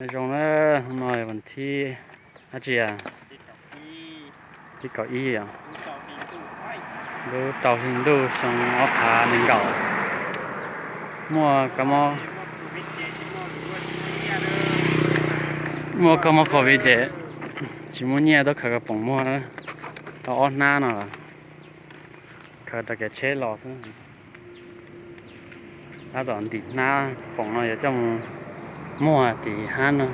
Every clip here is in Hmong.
Nyob zoo na, hnub no vas thib dab tsi a? Thib kaum ib os. Lub rau hli ntuj xyoo ob phav nees nkaum. Muaj kab mob, muaj kab mob covid ces tsis muaj nyiaj tuaj khaws kaus poom muag na. Tau ob hnab no los khaws rau kev tsheb los xwb. Tab tom ntim hnab kaus poom no yuav coj mus muag tim hab no.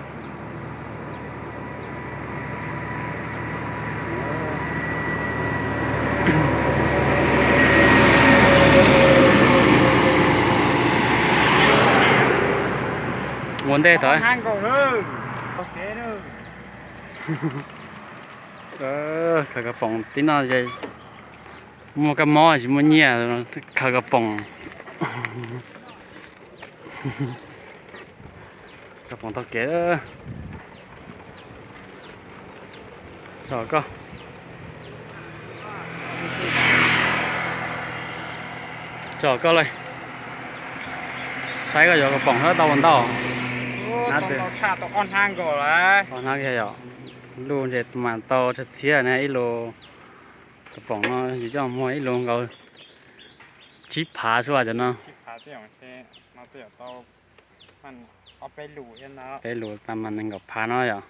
Ua ntej tod. Khaws kaus poom tib no ces muaj kab mob tsis muaj nyiaj khaws kaus poom. Kaus poom taug kev. Tso koj, tso koj le, saib koj yuav kaus poom hab tau ua ntau. Hnab twg? Ob hnab yog luj ntshe mas tau txhiab txhiab ne, ib lus kaus poom no yus coj muag ib lus nkaus tsib phav sua cov no. Peb lus tag mas nees nkaum phav no yom.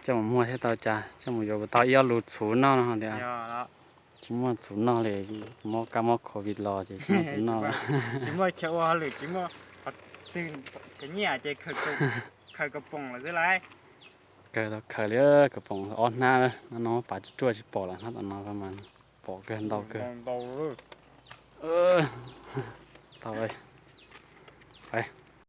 Coj mus muag thiab tau cas, coj mus yuav tau ib ob lus txhuv noj no tias. Tsis muaj txhuv noj li, mob kab mob covid los ces tsis muaj txhuv noj. Tsis muaj chaw ua hauj lwm, tsis muaj qhov twg, cov nyiaj ces khaws kaus poom lawm xwb lauj. Kawg tau khaws li kaus poom ob hnab, hnab no pav tsis ruaj tsis pom lawm, hnab tom no mas pom kawg ntau kawg. Tau,